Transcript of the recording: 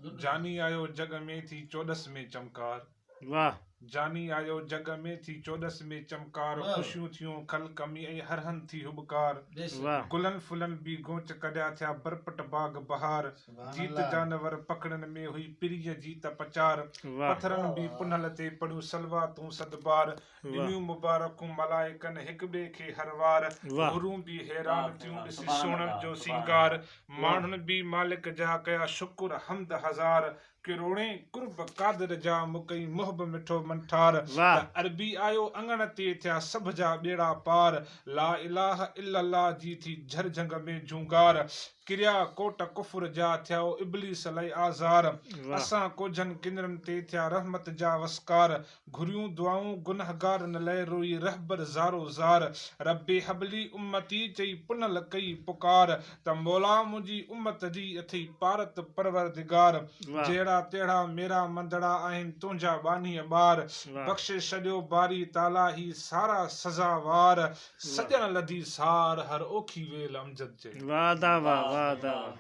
جاني آيو جڳ ۾ ٿي چوڏس ۾ چمڪار. واھ. جاني آيو جڳ ۾ ٿي چوڏس ۾ چمڪار خوشيون ٿيون خلق ۾ ۽ هر هنڌ ٿي هٻڪار واھ. گلن ڦلن به گونچ ڪڍيا ٿيا برپٽ باغ بهار جيت جانور پکڙن ۾ هئي پرينء جي ته پچار واھ. پٿرن به پنهل تي پڙهيون صلواتون صدبار ڏنيون مبارڪون ملائڪن هڪ ٻئي کي هر وار، حورون به حيران ٿيون ڏسي سهڻن جو سينگار، ماڻهن به مالڪ جا ڪيا شڪر حمد هزار، ڪروڙين قرب قادر جا مڪئي محب مٺو منٺار، ته عربي آيو اڱڻ تي ٿيا سڀ جا ٻيڙا پار، لا اله الا الله جي ٿي جھر جھنگ ۾ جھونگار، ڪريا ڪوٽ ڪفر جا ٿيائو ابليس لئي آزار، اسان ڪوجھن ڪنرن تي ٿيا رحمت جا وسڪار، گهريون دعائون گنهگارن لئه روئي رهبر زارو زار ربّ هب لي امتي چئي پنهل ڪئي پڪار ته مولا منهنجي امت جي اٿئي پارت پروردگار جهڙا تهڙا ميرا مندڙا آهن تنهنجا ٻانهيء ٻار بخشي ڇڏيو باري تعاليٰ هي سارا سزا وار سڄڻ لڌي سار هر اوکي ويل امجد چئي. واه ادا واه واه ادا واه.